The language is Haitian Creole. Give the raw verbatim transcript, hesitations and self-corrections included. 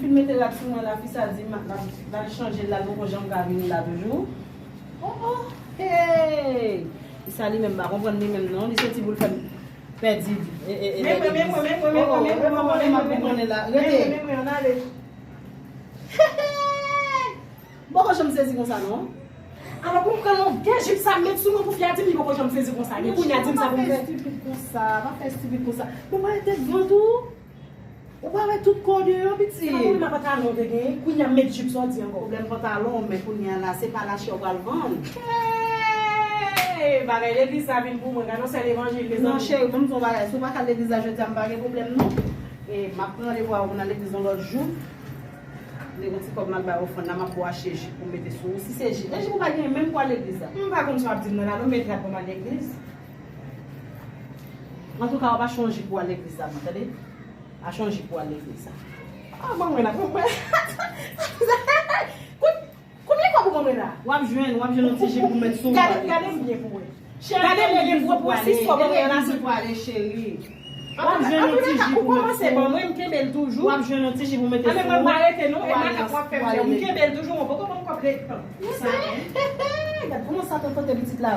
Fin mete rad sou mwen la, fi sa di m l ap chanje l la, l poko janm ka vini la toujou. Oh, oh, hey! Fi sa li menm pa konprann li menm non, li soti pou l fè m pèdi. Men mwen, men mwen, men mwen, men mwen, men mwen, men mwen, men mwen, men mwen, men mwen, ann ale. M poko janm sezi konsa non. Alò pou m pran longè jip sa m met sou mwen pou fi a di m li poko janm sezi konsa. Men kounye a di m sa pou m fè. Pa fè estipid konsa, pa fè estipid konsa. Mwen pa tèt vant ou. Ou pa wè tout kò deyò piti. Se pa pwoblèm a pantalon ou te genyen, kounye a m met jip sa w di ankò. Pwoblèm pantalon, men kounye a la, se pa lachè w pral vann. Hey! Bagay legliz sa vin pou mwen, gade yon sèl levanjil, mezanmi. Non, cheri, ban m di w yon bagay, si w pa ka al legliz la jodi a, m pa gen pwoblèm non. E, m ap pran randevou avè w pou n al legliz yon lòt jou. Mete yon ti kòb m al bay ofrann la, m ap ba w achte jip pou w mete sou ou. Si se jip, e jip ou pa genyen menm pou al legliz la. M pa konn sa w ap di m nan la, non, men trap pou m al legliz. Antouka, w ap achte yon jip pou w al legliz la, mwen, tande? Achte yon jip pou w al legliz la. Ah, ban mwen la, ban mwen. Kout, konbyen kòb ou ban mwen la? W ap jwenn, w ap jwenn yon ti jip pou w met sou ou. Gade, gade m byen pou wè. Gade m byen pou wè, pou wè si sa w ban mwen la, se pou ale, cheri. W ap jwenn yon ti jip pou mete sou ou. Ou kòmanse ban mwen, m kenbe l toujou. W ap jwenn yon ti jip pou mete sou ou. Anben mwen pa rete non, e makak w ap fè m fè. M kenbe l toujou, mwen poko ban m kòb retan. Gad kòman Satan tante pitit la.